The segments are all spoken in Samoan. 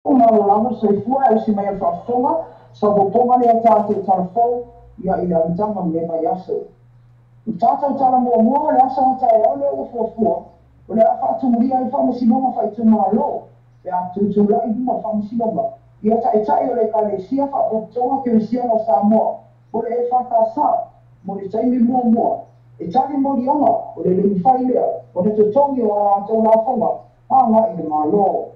Malo lava le soifua e ausi mai e le faafofoga, faaopoopoga lea tatou tala fou ia i le amataga o lenei vaiaso. O le tatou tala muamua o le aso a taeao lea ua fuafua, o le a faatumulia ai faamasinoga faaitumalo pe a tutulai i luma o le faamasinoga ia taitai o le Ekalesia Faapotopotoga Kerisiano o Samoa o le EFKS mo le taimi muamua e tali moliaga o le le mafai lea ona totogi o a latou lafoga agai i le Malo.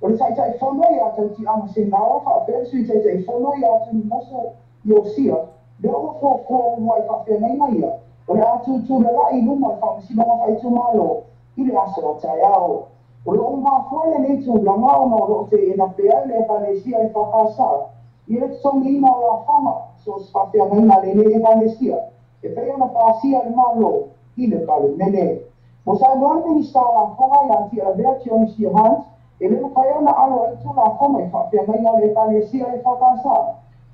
O le Taitaifono ia Tautiaga Segaoa faapea le Sui Taitaifono ia Tulimaso Iosia lea ua fuafua uluai faafeagaiga ia o le a tutulalai i luma o le faamasinoga faaitumalo i le aso a taeao. O lo o mafua lenei tulaga ona o lo o teena pea e le Ekalesia EFKS i le totogiina o lafoga so o se faafeagaiga a lenei Ekalesia e pei ona pasia e le Malo i le Palemene. Ua saunoa le Minisita o Lafoga ia Tialavea Tionisio Hunt e le mafai ona alo ai Tulafono i faafeagaiga o le Ekalesia EFKS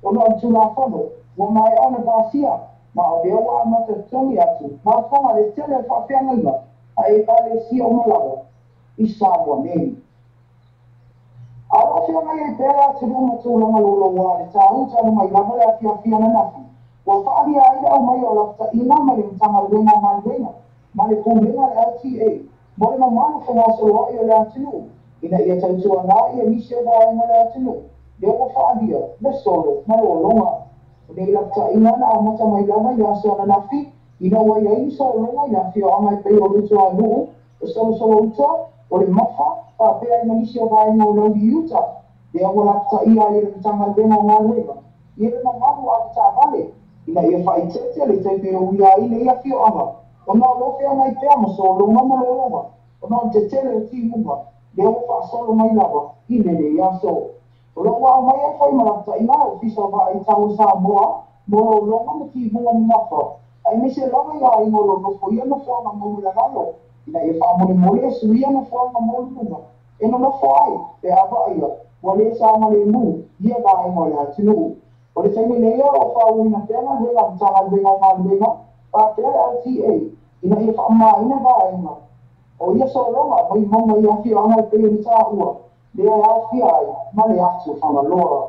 ona o le Tulafono ua maea ona pasia ma o lea ua amata totogi atu lafoga le tele o faafeagaiga a Ekalesia uma lava i Samoa nei. A o lo o feagai ai pea le atunuu ma tulaga louloua le tāu talu mai lava le afiafi ananafi, ua faaalia ai le aumaia o lapataiga mai le Matagaluega o Galuega ma le Pulega a le LTA mo le mamalu fegasoloai o le atunuu ina ia tautuana ia nisi o vaega o le atunuu lea ua faaalia le solo ma lologa. O nei lapataiga na amata mai lava i le aso ananafi ina ua i ai ni sologa i le afioaga e pei o Lutuanuu, o Solosolouta, o le Mafa, faapea ai ma nisi o vaega o Lauliuta lea ua lapataia ai e le Matagaluega o Galuega ia le mamalu avetaavale ina ia faaeteete le taimi e uia ai nei afioaga ona o lo o feagai pea ma sologa ma lologa ona o le tetele o timuga lea ua faasolo mai lava i lenei aso. O lo o ua aumaia ai foi ma lapataiga le Ofisa o Vaaitau o Samoa mo lologa ma timuga mamafa aemaise lava i aiga o lo o nofoia nofoaga maualalalo ina ia faamolemole e suia nofoaga maualuluga e nonofo ai pe a vaaia ua le saogalemu ia vaega o le atunuu. O le taimi nei o lo o faauuina pea galuega a Matagaluega o Galuega faapea le LTA ina ia faamamaina vaega o ia sologa mai mauga i afioaga e pei ona taua lea e aofia ai ma le atu o Fagaloa.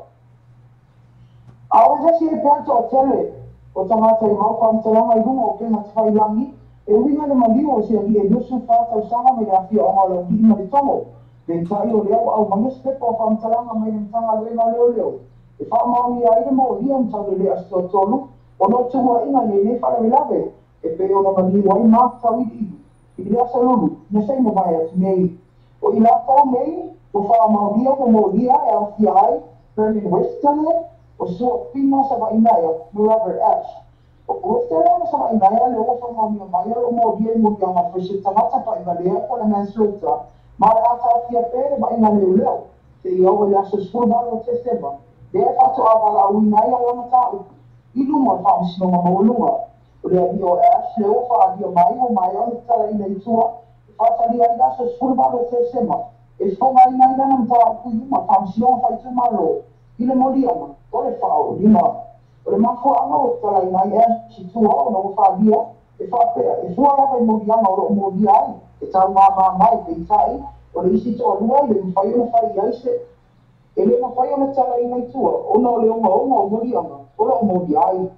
A o vevesi ai pea le toatele o tagata i mau faamatalaga i luga o upega tafailagi e uiga i le maliu o se alii e 24 tausaga mai le afioaga o Laulii ma Letogo. Peitai o lea ua aumaia se pepa o faamatalaga mai le Matagaluega o Leoleo e faamaonia ai le molia na taulelea se toatolu ona o tuuaiga i lenei faalavelave e pei ona maliu ai Mark Tauiliili i le aso Lulu na se i mavae atu nei. O i latou nei ua faamaonia ua molia e aofia ai Vernon Westerle, o Sua Pino Savainaea ma Robert Ash. O Westerle ma Savainaea lea ua faamaonia mai o lo o molia i moliaga o le faisea tagata pa'ivalea po o le manslaughter ma o le a taofia pea le vaaiga leoleo seia oo i le aso 18 o Tesema lea e faatoa valaauina ai ala mataupu i luma o le faamasinoga maualuga. O le alii o Ash lea ua faaalia mai ua maea ona tatalaina i tua e faatalia ai le aso 18 o Tesema e fofogaina ai lana mataupu i luma o le faamasinoga faaitumalo i le moliaga o le faaoolima. O le mafuaaga ua tatalaina ai Ash i tua ona ua faalia e faapea e fua lava i moliaga o lo o molia ai e taumāmā mai, peitai o le isi toalua e le mafai ona fai i ai se e le mafai ona tatalaina i tua ona o le ogaoga o moliaga o lo o molia ai.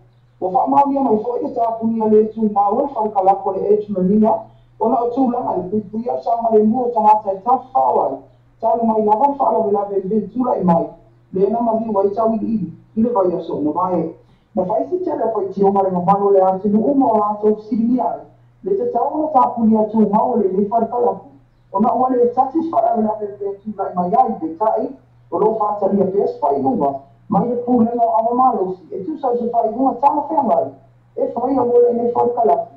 Ua faamaonia mai foi le tapunia le tumau e le fale kalako o le Edge Marina ona o tulaga i le puipuia o le saogalemu o tagata e tafafao ai talu mai lava le faalavelave i le tulai mai lea na maliu ai Tauiliili i le vaiaso ua mavae. Na fai si tele o faitioga le mamalu o le atunuu ma o latou fesiligia ai le tatau ona tapunia tumau o lenei fale kalapu ona ua le tasi se faalavelave pe tulai mai ai, peitai o lo o faatalia pea se faaiuga mai le Pulega o Ava Malosi e tusa o se faaiuga talafeagai e faia mo lenei fale kalapu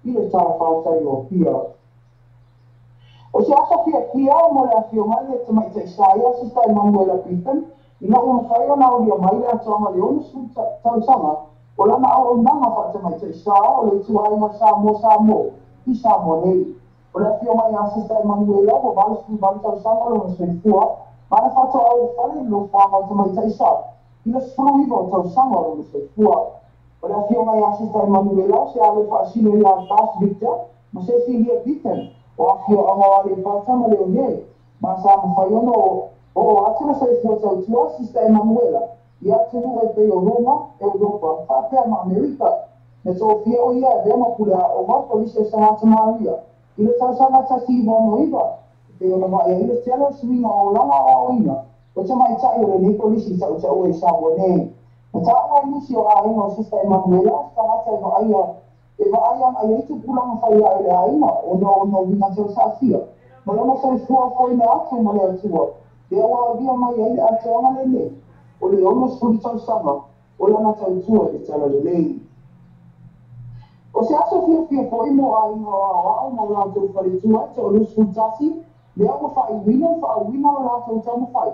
i le talafatai o Apia. O se aso fiafia mo le afioga i le Tamaitai Saia Sista Emanuela Beaton ina ua mafai ona aulia mai le atoaga o le 60 tausaga o lana auaunaga faatamaitai sa o le ituaiga Samoa Samoa i Samoa nei. O le afioga ia Sista Emanuela ua 88 tausaga lona soifua ma na faatoa ulufale i le nofoaga o tamaitai sa i le 19 o tausaga o lona soifua. O le afioga ia Sista Emanuela o se alo e faasino ia Bass Victor ma Cecilia Beaton o afioaga o Aleipata ma Leone ma sa mafai ona Oo atu le soifua tautua o Sista Emanuela i atunuu e pei o Roma, Europa faapea ma Amerika. Na tofia o ia e avea ma pule aoga o le Kolisi o Santa Maria i le tausaga 1969, e pei ona vaai ai le tele o suiga o olaga aoaoina o tamaitai o lenei kolisi tautaua i Samoa nei. Na taua ai nisi o aiga o Sista Emanuela o se tagata e vaaia e vaai agai ai tupulaga fai ae o le aiga ona o ona uiga tausaafia ma lona soifua foeina atu ma le Atua, lea ua aulia mai ai le atoaga lenei o le 60 tausaga o lana tautua i le Talalelei. O se aso fiafia foi mo aiga o aoao ma o latou faletua e 31, lea ua faaiuina le faauuina o latou taumafai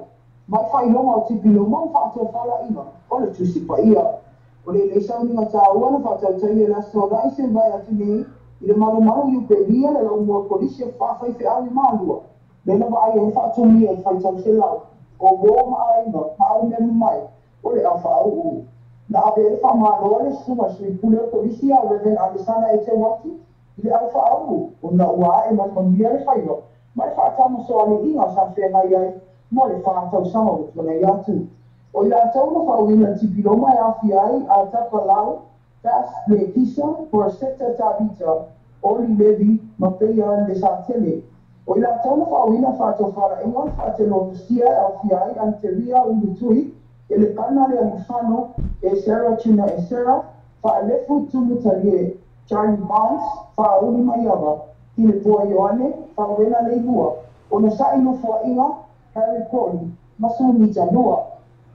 mai faailoga o tipiloma ma faatofalaiga o le Tusi Paia. O lenei sauniga taua na faatautaia i le Aso Toonai se mavae atu nei i le malumalu i Upelia le laumua Kolisi o Faafaifeau i Malua, lea na vaai ai faatomia i le faitau selau o uo ma aiga ma au mea mamae o le aufaauu. Na ave ai le faamalo a le susuga i le Sui Pule o le Kolisi ia Rev. Alesana Eteuati i le aufaauu ona ua ae ma le manuia le faiva ma le faatamasoaliiga sa feagai ai mo le 4 tausaga ua tuanai atu. O i latou na faauuina le tipiloma e aofia ai a Tapalau, Beth Lekisa, Poroseta Tavita, Oli Levi ma Peia Lesatele. O i latou na faauuina faatofalaiga o le faatelotusia e aofia ai Anteria Ulutui, Elekana le Alifano, Esera Tuna Esera, Faalefu Tumutalie, Charlie Barnes, Faauli Maiava, Kilepoa Ioane, Fauena Leilua, Onosa'i Nofoa'iga, Harry Crowley ma Sumita Lua.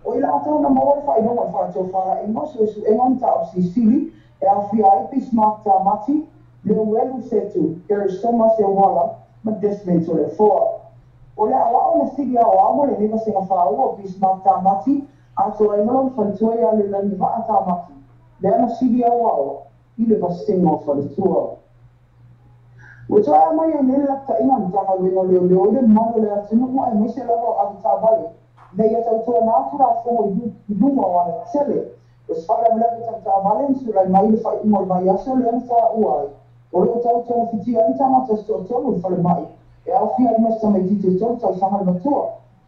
O i latou na maua le faailoga o le faatofalaiga o suesuega o mataupu silisili e aofia ai Bismark Tamati, Leuelu Setu, Gerisoma Seuala ma Desmond Toleafoa. O le aoao na sili aoao mo lenei vasega faaua o Bismark Tamati atoa ai ma lona faletua ia Lelagivaa Tamati, lea na sili aoao i le vasega o faletua. Ua toe aumaia ai nei le lapataiga a le Matagaluega o Leoleo i le mamalu o le atunuu aemaise lava o avetaavale ina ia tautuana Tulafono i luga o alatetele. O se faalavelave tau taavale na tulai mai i le faaiuga o le vaiaso lea na taua ai o lo o tau togafitia ai tagata se toatolu i le falemai e aofia ai ma se tamaitiiti e 3 tausaga le matua.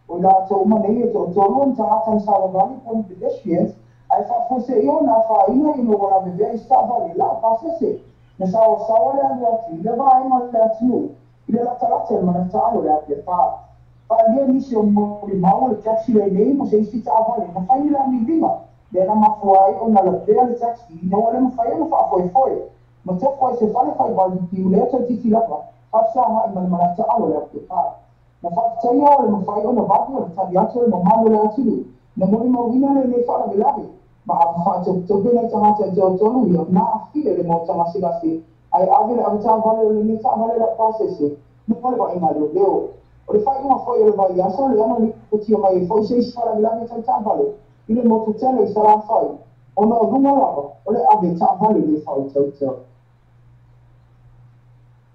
O i latou uma nei e toatolu o ni tagata na savavali po o ni pedestrians ae faafuaseia ona afaina ina ua lavevea i se taavale laupasese na saoasaoa le alu atu i le vaega o le atunuu i le latalata i le malaetaalo o le Apia Park. Faaalia nisi o molimau o le taxi lenei mo se isi taavale na fai ni laumiliga lea na mafua ai ona lavea le taxi ina ua le mafai ona faafoefoe ma tofu ai se fale fai barbecue lea toeitiiti lava faafesaga'i ma le malaetaalo o le Apia Park. Na faafetaia o le mafai ona vave ona tali atu o le mamalu o le atunuu na molimauina lenei faalavelave ma ave faatopetope nai tagata e toatolu ia na aafia i le maota gasegase ae ave le avetaavale o lenei taavale laupasese mo le vaaiga a leoleo. O le faaiuga foi o le vaiaso lea na lipotia mai ai foi se isi faalavelave tau taavale i le motu tele i Salafai ona o luga lava o le ave taavale le faautauta.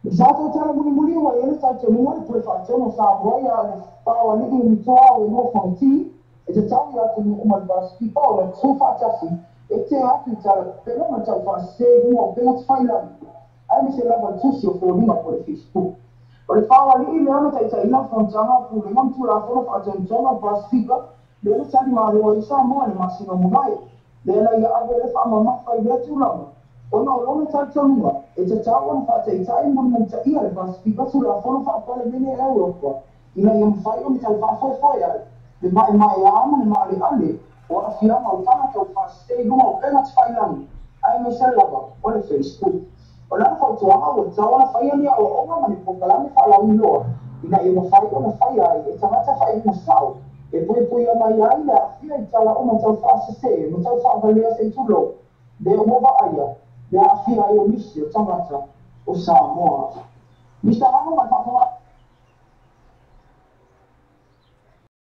I le tatou tala mulimuli ua i ai le talitonuga le Pule Faatonu o Samoa ia le Faoalii o Nitoa o Elua Fonoti e tatau i atunuu ma le Pasefika ona tuufaatasi e tea atu i talapelo ma le taufaasese i luga o upega tafailagi aemaise lava le tusi o foliga po o le Facebook. O le Faoalii lea na taitaiina le fonotaga o Pulega ma Tulafono Faatonutonu a le Pasefika lea na talimalo ai Samoa i le masina o Mulae, lea na ia ave ai le faamamafa i lea tulaga ona o lona talitonuga e tatau ona faataitai ma mulimulitaia le Pasefika Tulafono Faapalemene a Europa ina ia mafai ona tau faafoefoe ai le maemaea ma le maaleale o aafiaga o tagata ua faasese i luga o upega tafailagi aemaise lava o le Facebook. O lana fautuaga ua tatau ona faia ni aoaoga ma ni polokalame faalauiloa ina ia mafai ona faia ai e tagata faaiuga sao e puipuia mai ai le aafia i tala uma tau faasese ma tau faavalea se i tulou lea ua vaaia le aafia ai o nisi o tagata o Samoa. Mr. Ago ma le faafofoga.